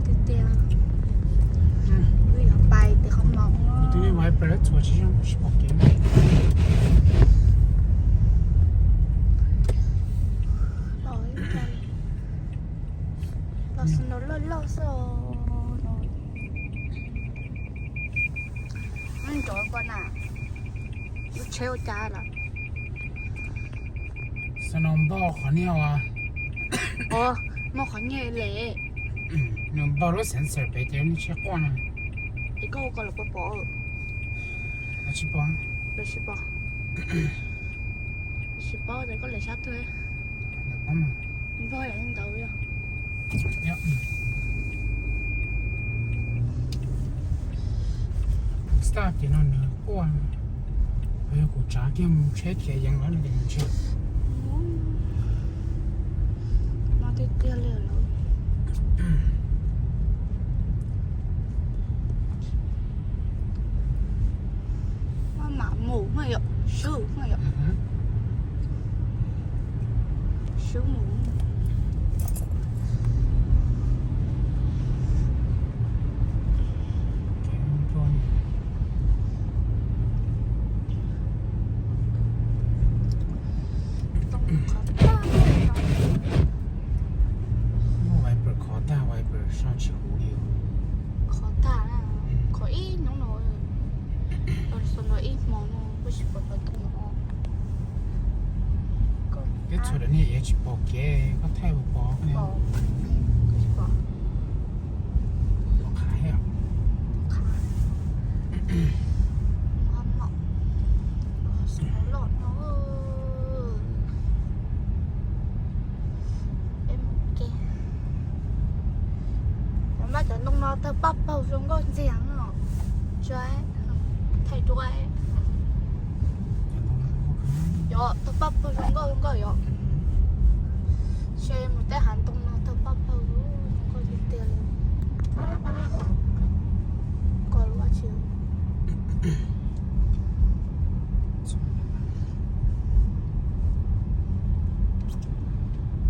Tiag tiag, wb yuav pais tias qhov mov. Tus wiper txhua tsis zoo, tsis pom kev. Los snow loj loj xwb os. Wb nrov koj na, lub tsheb ua cas lawm? Snow npog qhov niag as. Os, muaj qhov nyiaj le. Nws npog lub sensor pem ces lub tsheb quaj no. Es koj ua ko los puas pom? Lawv tsis pom. Lawv tsis pom. Lawv tsis pom ces koj lem sab twg? Npog yam li ntawd yog. Start ces no nws quaj. Yog kuv tsav kiag mus tsheb khiav yees lawm no ces nws tsis. No tiag tiag li lawm. Maj mam mus mas yom, swb mas yom. Swb mus. Muaj wiper khov tag, wiper soj tsis huv li. Khov tag, khov ib hnub no, xyoo no ib hmo no kuj tsis pom tau tub no. Peb txhua daim niag iav tsis pom kev, koj thaij puas pom? Pom, pom qhav thiab. Loj no. Peb mus ke. Cov mab cov ntoo no tawg paj paug zoo nkauj ntxiag no. Thaij duab. Yog tawg paj paug zoo nkauj zoo nkauj yom. Ntshe mus tej hav ntoo no tawg paj paug zoo nkauj tiag tiag li. Koj lub tsis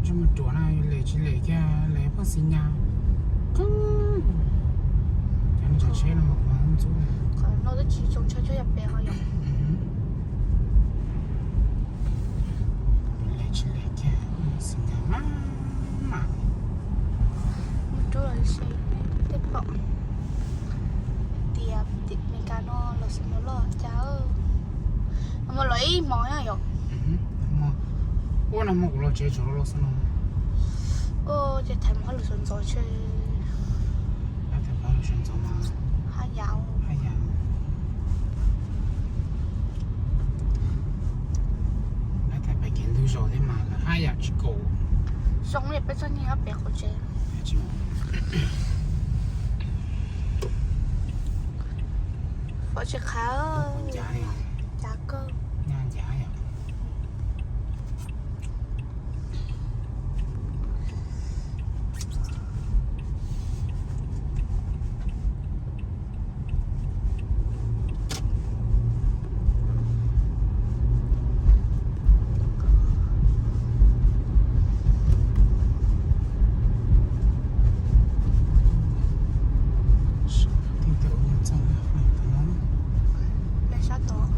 Tsis mus ruam na, lem tsis lem kiag lem pheej xis nyas. Qeeb, cov tsheb no mas kuv ntxub. Qhov no twb tsis tshua tsheb tsheb yog pem ho yom. Lem tsis lem kiag xis nyas mas mas. Mus rau lawv se tej pom tias tim Meskas no los xwb no loj cas. Mus los ib hmo nyob yom. Ua no hmo kuv los tsev tsuas los los xwb no. Ua ces thaiv mus hab lus sawv ntxov tse. Lawv thaiv pab lus sawv ntxov mas haj yam, haj yam. Lawv thaiv pab kev ntug zaus thiab mas lawv haj yam tsis kaum. Zoo li peb txoj niag ob peb qhov tsev. Fov tsis qhav. Cav kawg. Nyaj ncav yom. Sab tod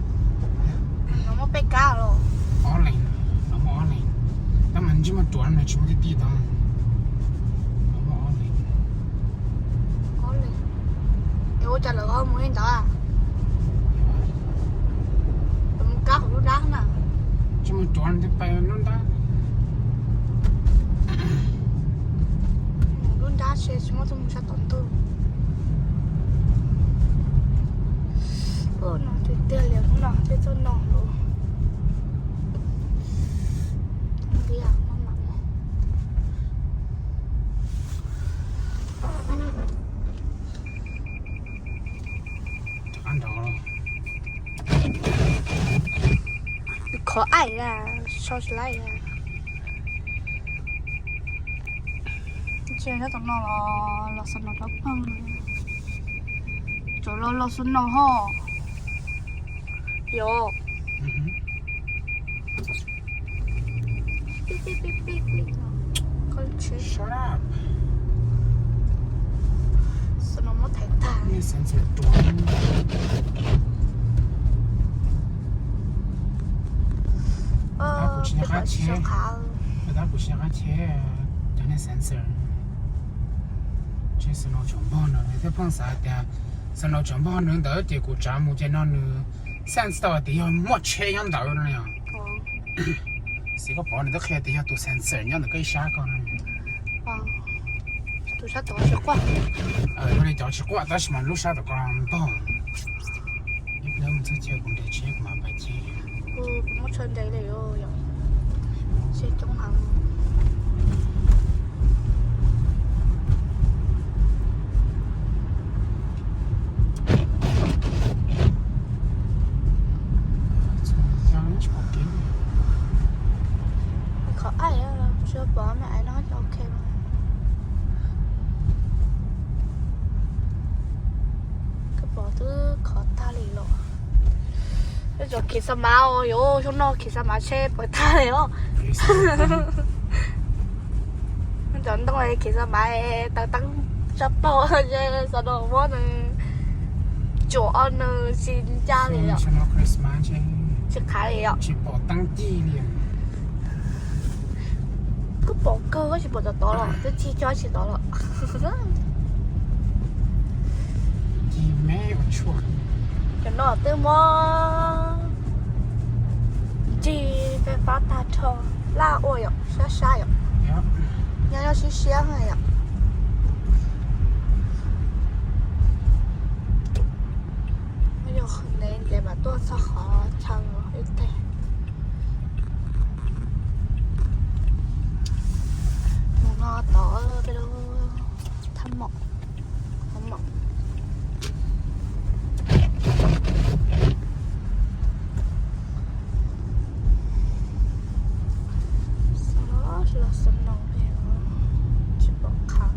no muaj peb kab los? Ob leeg, no muaj ob leeg. Tab mas ntsej muag ruam no tsis muaj tib tij tod. No muaj ob leeg. Ob leeg. Es ua cas lawv ho mus li ntawd? Lawv mus kab hauv lub dab na. Ntsej muag ruam no twb pais lub dab. Mus lub dab se tsis muaj txoj mus sab tom ntug. No tiag tiag li hnub no peb txoj no los. Ntiag maj mam. Rov qab nrov los. Khov aim la, so tsis laib la. Tsis nyob tom no los, los snow rov pheej. Tsuas los los snow ho. Yog. Pib pib pib pib pib. Koj tsheb. Shut up. Muab thaiv tag. Sensor tuag. Tab kuv tsis nco qab cheb, tab kuv tsis nco qab cheb cov niag sensor. Tsis snow tseem npog no, nws thiaj pheej xav tias snow tseem npog nws ntawd ces kuv tsav mus ces no nws sense tau tias yog muaj tsheb nyob ntawd no yom. Xiv koj pom nws twb qhia tias yog tus sensor nyob ntawm koj ib sab ko no. Tus sab tod tsis quaj. Ua li cov tsis quaj tab sis mas lub sab tom ko npog. Ib pliag mus txog chaw kuv nres tsheb kuv mam pais cheb. Kuv muab tsho nres li, tsheb coob heev. Qhov aim, tsis pom me aim no ok. Koj pom twb khov tag li los. Cov khiv xa mav os, yuav xyoo no khiv xa mav tsheb pawg tag li os. Cov ntoo khiv xa mav taws teeb tsab paug, xov no muab nws tsuam ob nws tsis ncaj li os. Tsis qhav li os. Koj pom kawg, koj tsis pom cov tod los twb cig cog tsis tod los. Cov no twb muab cig fais fab tag nrho, laj ua yom, sab sab yom. Nyob nyob siab siab yom. Yog qhov ntev ntev mas tuaj txog qhov chaw ib teg. Mus no tod peb lub thab mom, thab mom. Tsis pom qab.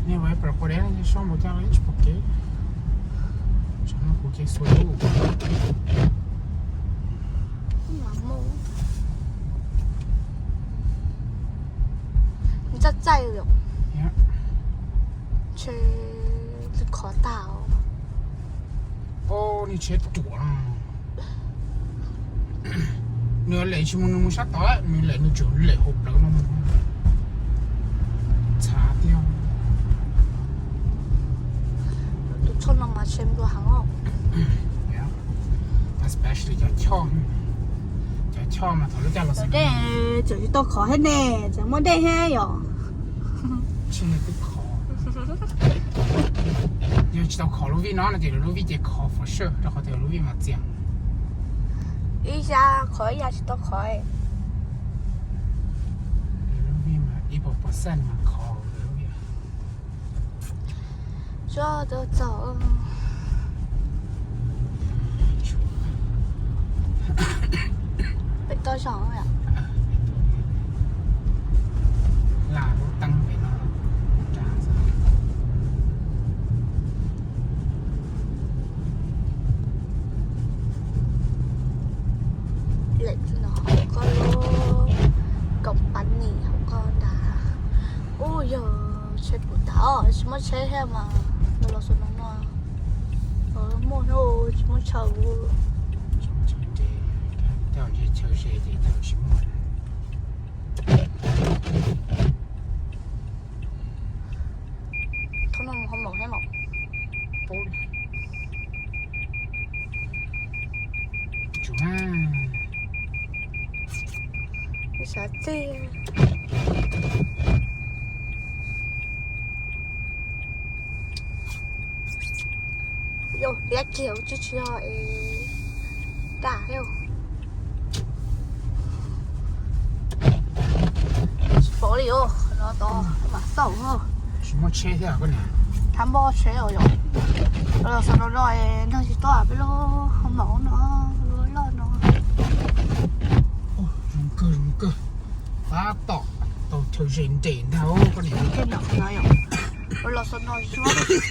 Nej ua pom quas deb soj npaum cas los tsis pom kev. Tsam no kuv ces xua lub. Txaij txaij li. Tsheb twb khov tag. Ob niag tsheb ruam no. Nws lem tsis mus, nws mus sab tod, nws lem nws tsuas lem hauv plawv no mus. Txhav tiag. Tus tshuaj no mas tsheb nplua heev os. Especially cov choj, cov choj mas thaum lub caij los xwb dej tseem tsis tau khov thiab ne, tseem muaj dej thiab yom. Tsis ne twb khov. Yog tsis tau khov lub vij no no ces lub vij ces khov for sure, rau qhov tias lub vij mas txias. Ib yav khov ib yav tsis tau khov. Lub vij mas ib puas percent mas khov lub vij. Tsuag tau txog. Pem toj zog yom. Laj lub teeb pem no. Lem no hauv koj lub company hauv koj ntag. Ub, yog tsheb puv tas os, tsis muaj tsheb thiab mas los los xwb no no. Muaj thiab tsis muaj chaw. Tej zaum ntshe chaw ze ces chaw tsis muaj. Thaum no mus hauv maum thiab los. Tsuav na. Xav txij. Yog liab kiag tsis tsis yog es daj thiab. Tsis pom li os, no tod mam xauj. Tsis muaj tsheb thiab koj niam. Thab npoj tsheb os yom. Los xav no no es nrog tsis tau peb lub hoo maum no, lub loj no. Zoo kawg zoo kawg. Tab tom tau chaw ze nres ntag koj niam. Los xav no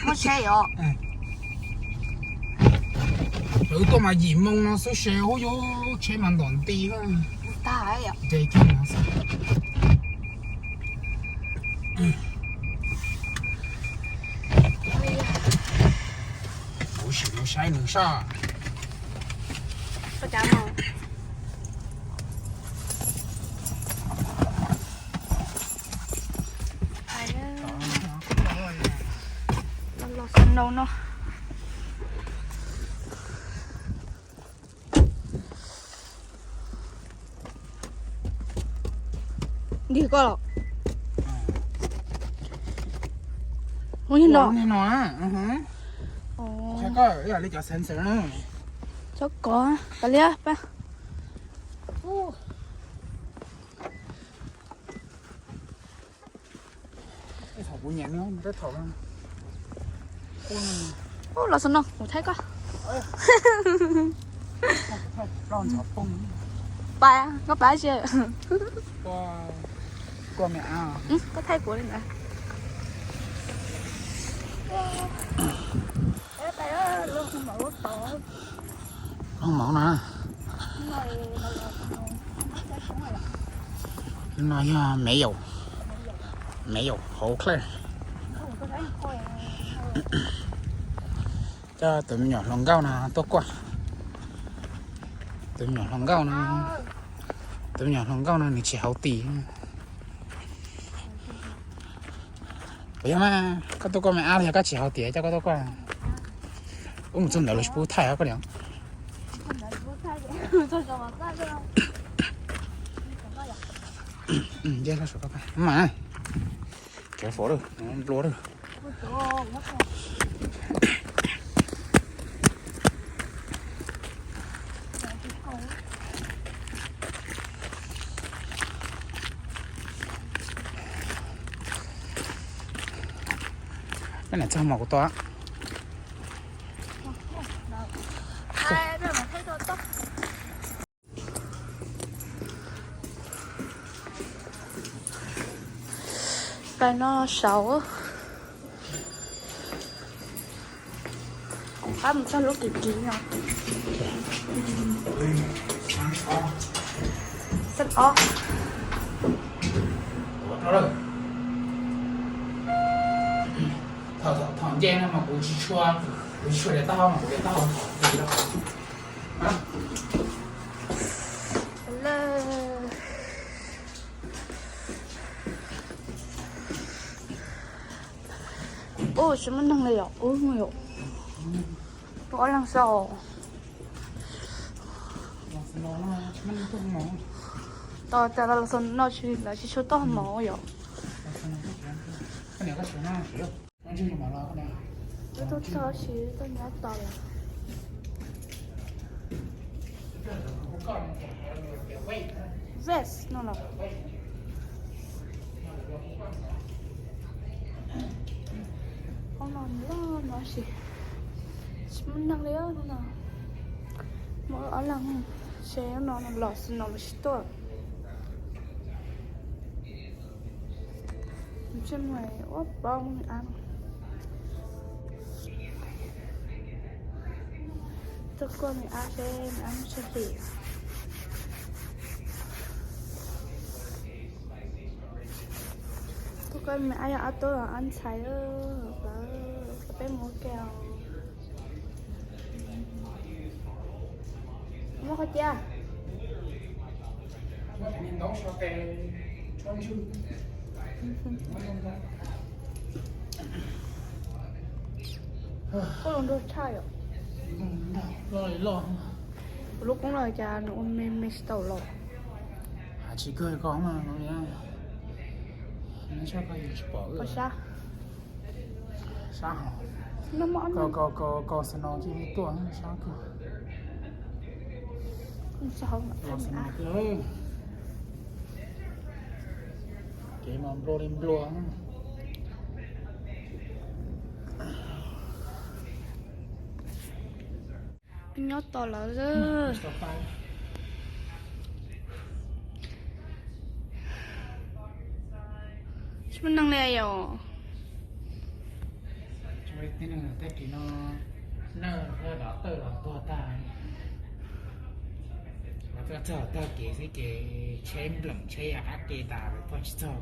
muaj tsheb yom. Wb tuaj mas yim moo no xwb se ub, yus tsheb mas ntom nti. Tag. Nres kiag no xwb. Ai nws soj. Koj cav mog. Los los snow no. Ntig koj los. Ua niag no. Ua niag no. Qhia koj ib yam li cov sensor na. Txhob kov, kav liam pab. Thaum kuv nyiam nws, thaum Ub, los xwb no kuv thaij koj. Pab, koj pab tsi? Koj thaij kuv li ntawd. Lub mauv na. No yog me yaum, me yaum hauv clay. Coj tus me nyuam hluas nkauj no tuaj kuaj. Tus me nyuam hluas nkauj no, tus me nyuam hluas nkauj no nws tsis haus tias. Puas yog mas koj tuaj kuaj me ab los yog koj tsis haus tias coj koj tuaj kuaj? Ub, mus txog ntawd los tsis pub thaij koj li. Mas, careful, nplua. Peb niam txog mos kuv tua. Pais no saud. Qab mus txog lub kiv kiv no. Xab ob. Thaum nce no mas kuv tsis tshua, kuv tsis tshua de taub hau mas kuv de taub hau. Ub, tsis muaj neeg li yom. Ub, yom. Tus ob leeg xwb os. Tos tas los no tsis, lawv tsis tshua tuaj mov yom. Tuaj txog tsis tuaj nyob tos lawm. Vest no los. Qhov no loj no sis tsis muaj neeg li no. Muaj ob leeg, ces no los xwb no los tsis tuaj. Ntsej muag ua pom me ab. Tuaj kuaj me ab seb me ab muaj tsawg hlis. Tuaj kuaj me ab yog ob tug ab ntxhais, peb mus ua ke os. Muab qhov cia. Koj los nrog tshaj yom. Loj li loj. Kuv lub koob no cas nws ua me me tsis tau los. Tsis kawg ko no, sab, sab hov. Ko, ko, ko snow cia li tuaj sab kawg. Kev mas nplua li nplua. Nyob tos lawv. Tsis muaj neeg li yom. Tag kis no, no, dov tawj los tuag tag. Los tuaj txog tag kev xwb ces tsheb npleem tsheb qab ke tas lawm, tuaj tsis txog.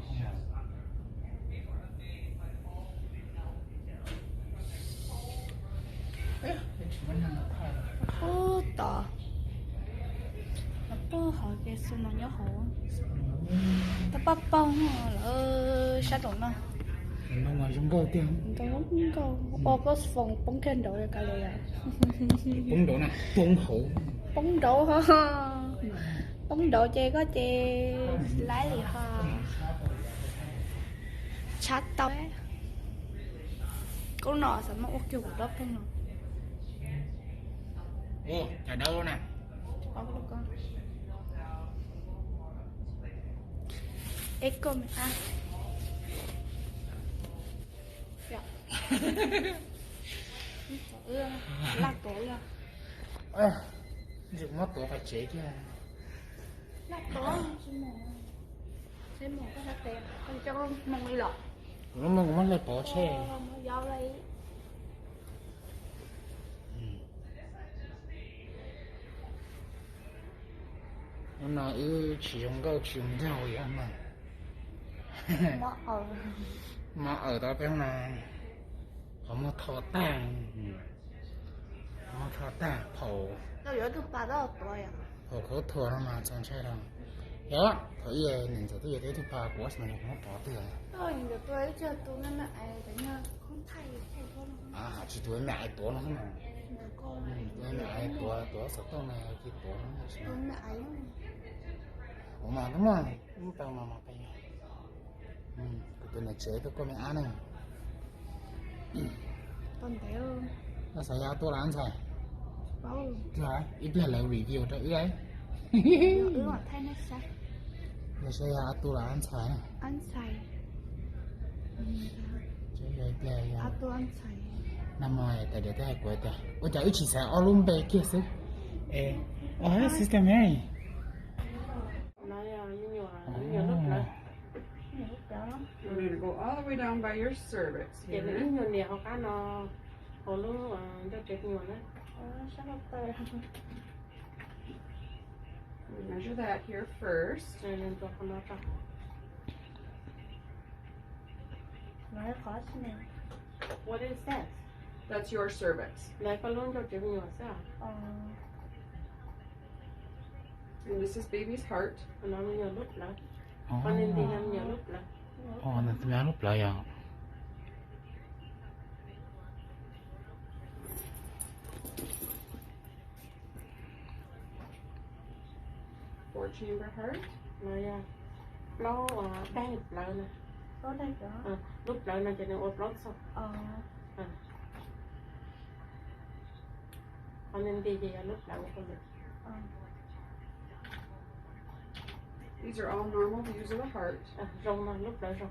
Xu no nyob hauv. Tab paj paug lawm sab nraum no. Ntoo zoo nkauj tiag. Ntoo nkauj, o, koj foos poob kiag nraud kav liam. Poob nraud na, poob hauv. Poob nraud ho. Poob nraud ces koj ces laib li ho. Tshab tau. Koj no xav muab ua kiag kuv dab pheej no. Ua cas dawb na. Es koj me ab. Laj tuav, ntshe muab tuav pais tsev kiag. Laj tuav, tsis mus, tsis mus koj sab tes, koj coj koj moo li los. Kuv lub moo kuv muab hle pov tseg. Hnub no wb tsis zoo nkauj tsis zoo nraug li mas. Mob aws tau peb no. Qhov muag tho tag, qhov muag tho tag, phaum, phaum khaub thuas no mas txaus ntshai los. Yog thaum ib niam ntxawm twb yog tib tug pas kuv xwb mas yog qhov muag pov twg. Tsis tus me me ais tuav no, tus me me ais tuav tuav xov tooj no ces tuav no. Ua mas tau mas mas peb, kuv tus niam tsev tuaj kuaj me ab na. Koj xav yog ab tu los ab ntxhais? Ib pliag lawv review rau wb. Yog saib yog ab tu los ab ntxhais. Ib pliag yog. Nag hmo tais diav twb hais kuv tias ua cas wb tsis xaiv ob lub npe kiag xwb. Ua, sister Mary. Go all the way down by your cervix. Ces nws ib nyuag nias hauv qab no, hauv lub ncauj tsev nyuag na. Measure that here first. What is that? That's your cervix. Lawv koj lub ncauj tsev nyuag xwb. And this is baby's heart. Qhov no me nyuam lub plawv. Qhov no me nyuam lub plawv. Ntawm tus me nyuam lub plawv yog. Four chamber heart. No yog plaub daim plawv na. Lub plawv no ces nws ua plaub txog. Qhov nti nti ces yog lub plawv ua hauj lwm. These are all normal views of the heart. Zoo no, lub plawv zoo.